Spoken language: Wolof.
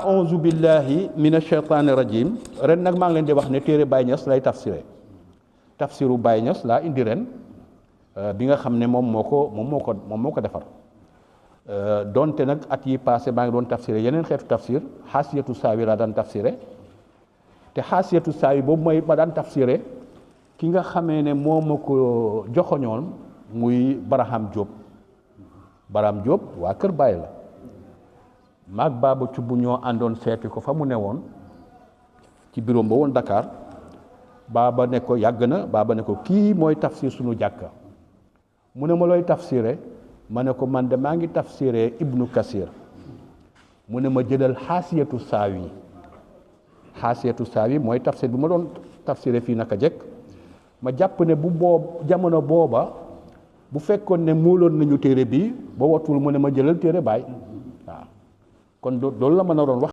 a'uuzu billahi mina shaytaani rajim ren nag maa ngi leen di wax ne téere Baye Niass lay tafsiru Baye Niass laa indi ren bi nga xam ne moom moo ko defar donte nag at yi passé maa ngi doon tafsiré yeneen xeetu tafsir xaasiyatu saawi laa daan tafsiré te xaasiyatu saawi boobu mooy ma daan tafsiré ki nga xamee ne moo ma ko joxoñoon muy Baraham Diop waa Kër Baye la maag Baba Cubb ñoo àndoon seeti ko fa mu ne woon ci bureau ba woon Dakar Baba ne ko yàgg na Baba ne ko kii mooy tafsir suñu jàkka mu ne ma looy tafsiré ma ne ko man de maa ngi tafsiré Ibnu Kasir mu ne ma jëlal xaasiyatu saawi mooy tafsir bi ma doon tafsiré fii naka jekk ma jàpp ne jamono booba bu fekkoon ne muoloon nañu téere bi ba watul mu ne ma jëlal téere Baay waaw kon loolu la ma naroon wax